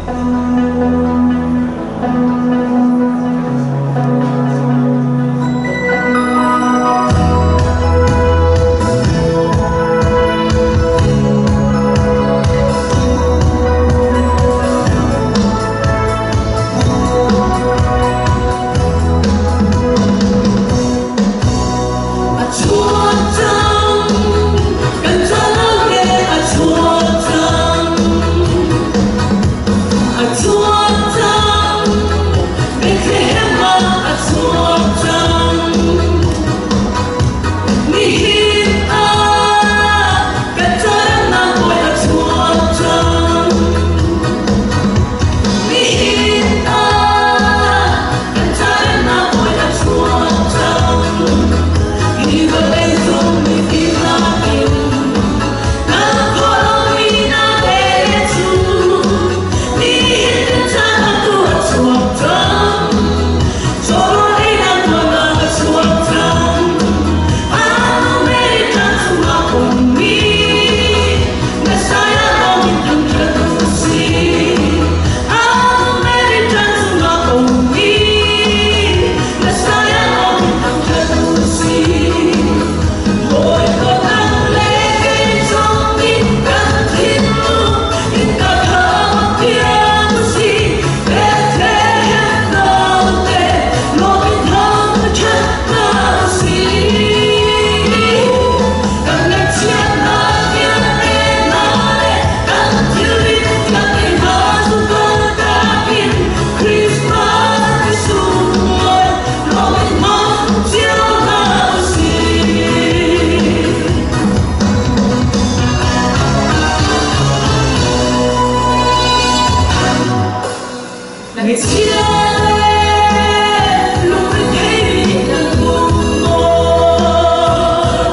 A chuak cang, kan caah le a chuak cang. A chuak cang, Bethlehem ah a chuak cang. Nihin ah kan caannak bawi a chuak cang. Nihin ah kan caannak bawi a chuak cang. Hi vawlei cung mifimnak in kan khualawmi hna le cu nihin kan caah tu a chuak cang. Chawlawr einak tuan ah a chuak cang. America chungah ummi Messiah lawngin thangṭhat u sih. America chungah ummi Messiah lawngin thangṭhat u sih. Bawipa dang le kei zong nih kan thinlung innka kha piak u sih. Bethlehem naute lawngin thangṭhat hna u sih. Kan ngaihchiatnak vialte hna le kan thilrit vialte hna cu kaltak in Christmas ni sunglawi lawngin hmang cio hna u sih. Na ngaihchia le lungretheimi nan um maw?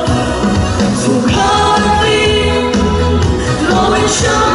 Chungkhar tling lawngin hram